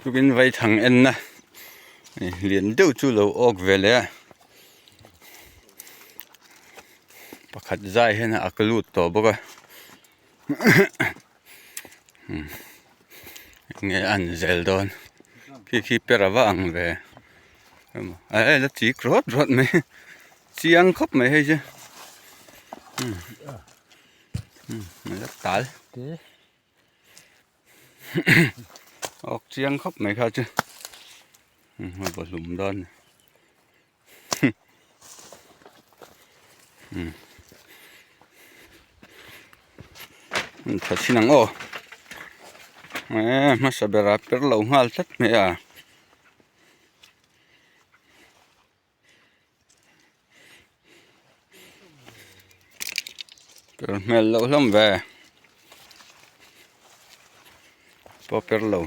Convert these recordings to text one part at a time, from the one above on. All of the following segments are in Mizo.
Tukin vaithang enna lian deuh chu lo awk ve leh a pakhat zai hian a ak lut tawh bawk a enge a an zel dawn khi khi per a va ang ve a la chik rawt rawt mai chiang khawp mai hei chu a la tal. Awk chiang khawp mai kha chu a va hlum dawn ni tha chin ang aw hmasa berah per lo nghal tlat mai a. Per hmel loh hlawm ve pawh per lo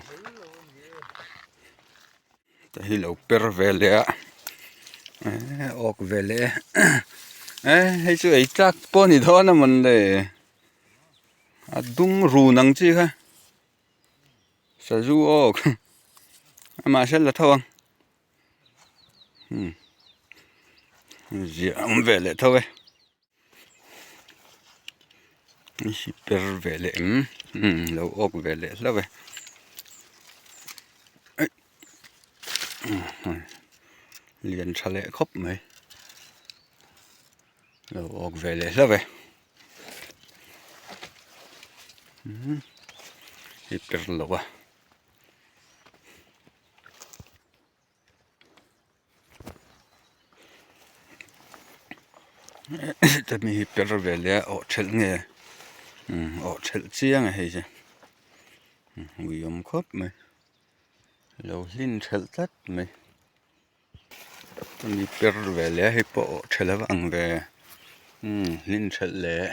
te hi lo per ve leh a eh awk ve leh e eh hei chu ei tlak pawh a ni dawn a mawnle a dum run ang chi kha. Sazu awk amah hre la tho ang ziah awm ve leh tho e hi per ve leh em lo awk ve leh hlauh e lian tha leh khawp mai lo awk ve leh hlauh e hi per lo a. Hemi hi per ve leh a awh thelh nge awh thelh chiang a hei chu ui awm khawp mai lo hlin thelh tlat mai hemi per ve leh a hei pawh awh thelh a va ang ve hlin thelh leh.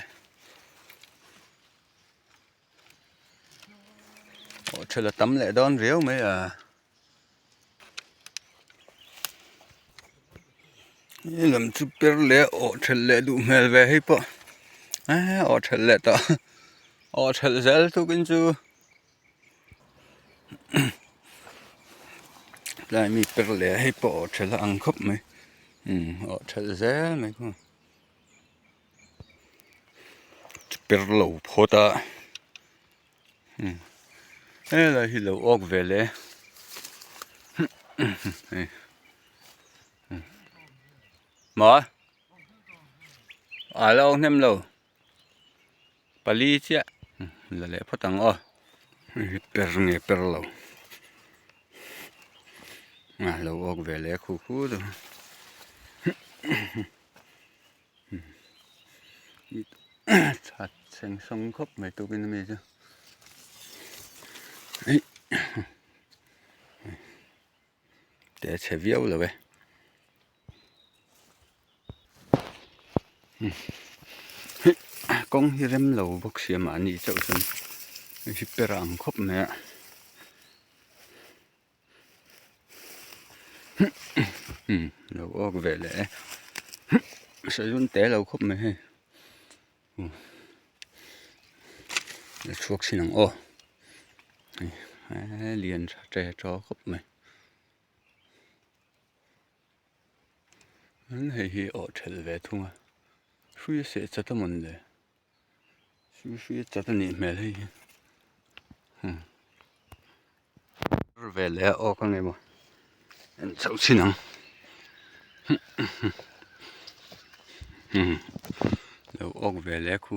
Aw thil a tam leh dawn riau mai a he lam chu per leh awh thelh leh duh hmel ve hei pawh eee awh thelh leh tawh awh thelh zel tukin chu tlai mi per leh hei pawh awh thelh a ang khawp mai umm awh thelh zel mai khaw. Per lo phawt a helai hi lo awk ve leh e maw a la awk hnem lo pali chiah la leh phawt ang aw per nge per lo a lo awk ve leh khu khu chu. That seng sawng khawp mai tukin ami chu eih te a chhe viau lo e kawng hi rem lo bawk sia mahni chauh chuan hei hi per a ang khawp mai a. Lo awk ve leh e sazun te lo khawp mai hei la chhuak thin ang aw hei lian tha tre tawh khawp mai hei hi awh thelh ve thung a hrui a seh chat a mawn le. Hrui hrui a chat a nih hmel hei hi ve leh a awk a ngei maw en chauh chin ang lo awk ve leh khu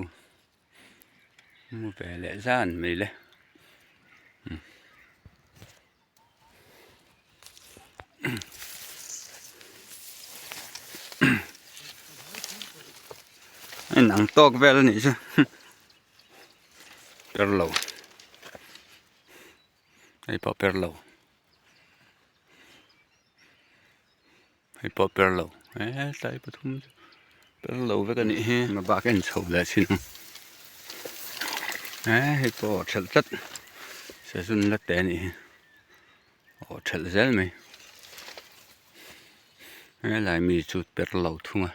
mu ve leh zan mai le. En ang tawk vel a nih chu per lo hei pawh per lo hei pawh per lo hetlai pathum chu per lo vek a nih hi a bak a inchho leh thin ang he hei pawh a thelh tlat sazun la te a nih hi aw thelh zel mai helai mi chu per lo thung a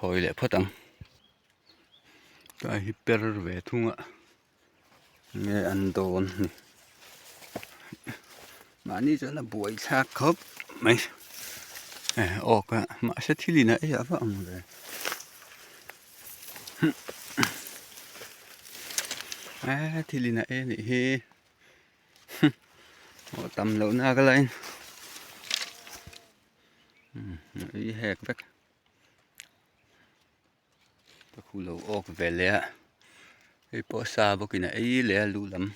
phawi leh phawt ang tlai hi per ve thung a nge an dawn ni. Mahni chuan a buai thlak khawp mai awk a mahse thil in a ei a va ang ve. Thil in a ei a nih hi aw tam loh na ka lain ui hek vek ka khu lo awk ve leh a hei pawh sa bawkin a ei leh a lu lam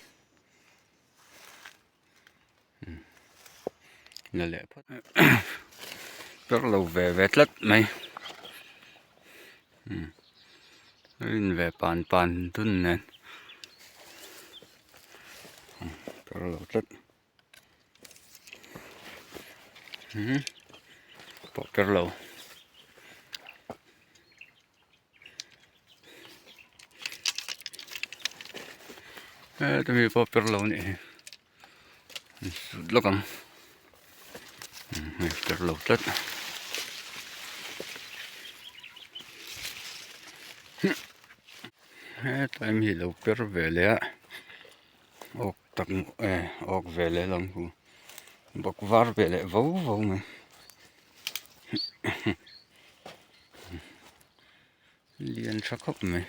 la leh phawt per lo ve ve tlat mai rin ve pan pan dun nen per lo tlat pawh per lo. Heta mi pawh per lo anih hi an sut lawk ang hei per lo tlat hetlai mi lo per ve leh a awk tak awk ve leh lam hu bawk var ve leh vo vo mai. Lian tha khawp mai.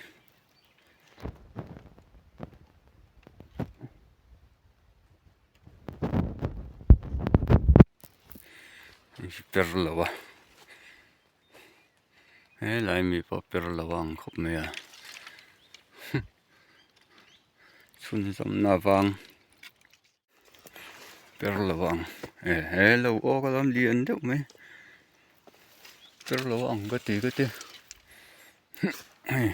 Per lo a helai mi pawh per lo a ang khawp mai a chhunzawmna avang. Per lo ang e he lo awk alawm lian deuh mai per lo ang ka ti ka ti hei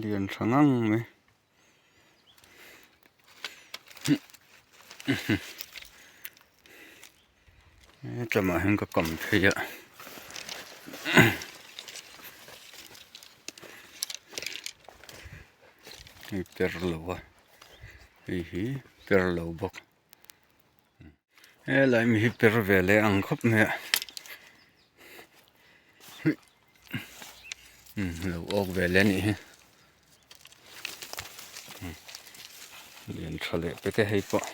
lian tha ngang mai hetlaiah hian ka kam phei a. Hei per lo a hei hi per lo bawk helai mi hi per ve leh ang khawp mai a lo awk ve leh a nih hi lian tha leh pek e hei pawh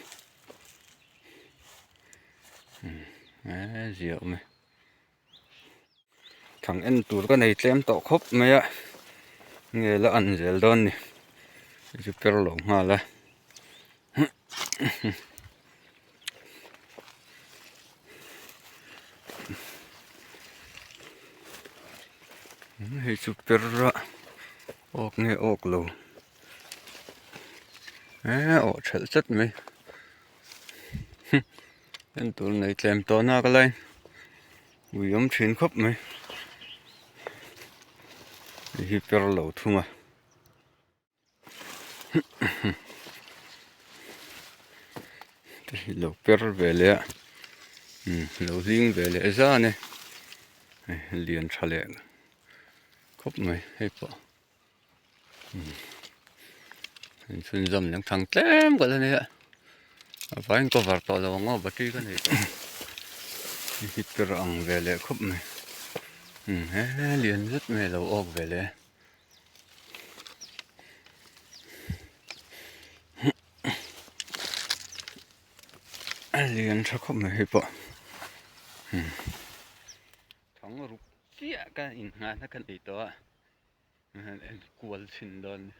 zia awm e. Thang en tur ka nei tlem tawh khawp mai a nge la an zel dawn ni hei chu per lo nghal a hei chu per a awk nge awk lo eh awh thelh tlat mai. En tur nei tlem tawh nak lai ui awm thin khawp mai hei hi per lo thung a hei lo per ve leh a umm lo hling ve leh zan e hei lian tha leh khawp mai hei pawh. Inchhunzawm leng thang tlem ka la nei a a vaiin cover tawh lo ang aw battery ka nei tawh a hit ber ang ve leh khawp mai he lian zet mai a lo awk ve leh a lian tha khawp mai hei pawh. Thang ruk chiah ka inngahna ka nei tawh a. En kual chhin dawn ni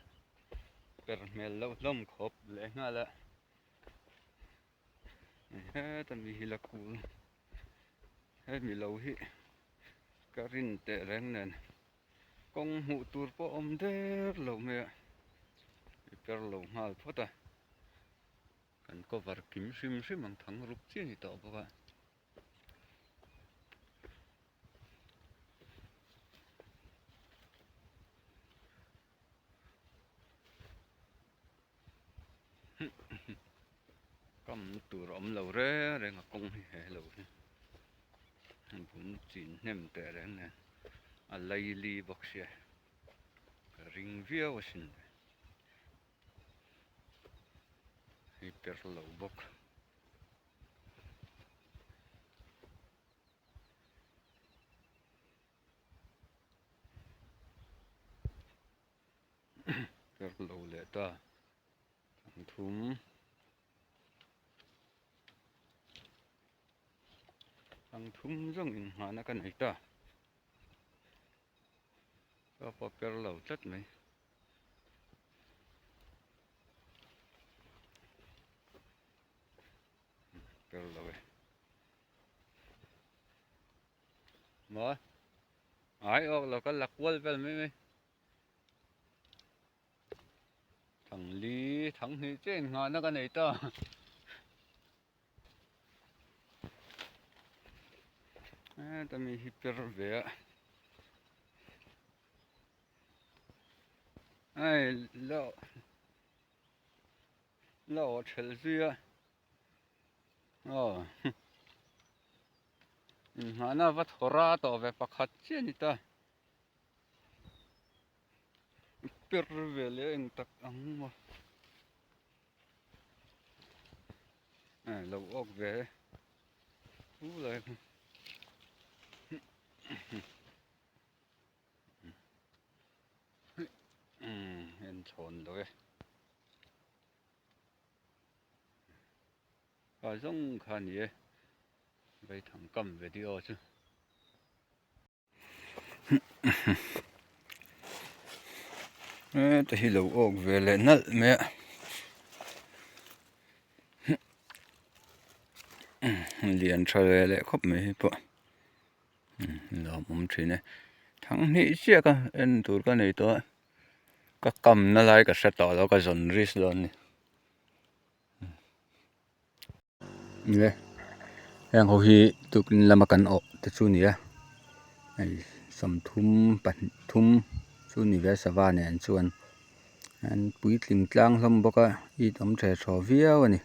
per hmel loh hlawm khawp leh nghal a heta mi hi la kul hemi lo hi ka rin teh reng nen kawng hmuh tur pawh awm der lo mai a i per lo nghal phawt a kan cover kim hrim hrim ang thang ruk chiah a ni tawh bawk a. Kam na tur a awm lo reng reng a kawng hi he lo hi a bul chin hnem teh reng nen a laili bawk sia ka ring viau asin le hei per lo bawk. Per lo leh ta thang thum. Thangthum zawng inngahna ka nei ta. Chaw pawh per lo tlat mai. Per lo e. Maw? Ai awk lo ka la kual vel mai mai. Thang li thang hnih chiah innghahna ka nei ta. Heta mi hi per ve a. Ai la la aw thelh zui a. Aw innghahna va thaw ra tawh ve pakhat chiah a ni ta. Per ve leh eng tak ang maw eh lo awk ve hu lai kha umm en chhawn lo e a zawng kha a ni e vaithang kam video chu. Heta hi lo awk ve leh nalh mai a lian tha ve leh khawp mai hei pawh lawmawm thin e thang hnih chiah ka en tur ka nei tawh a ka kamna lai ka hre tawh lo ka zawn risk dawn a ni. Nge heng ho hi tukin lama kan awh te chu a ni a hei sawmthum pahnih thum chu ni ve sava nen chuan an puitling tlang hlawm bawk a it awm the thaw viau a ni.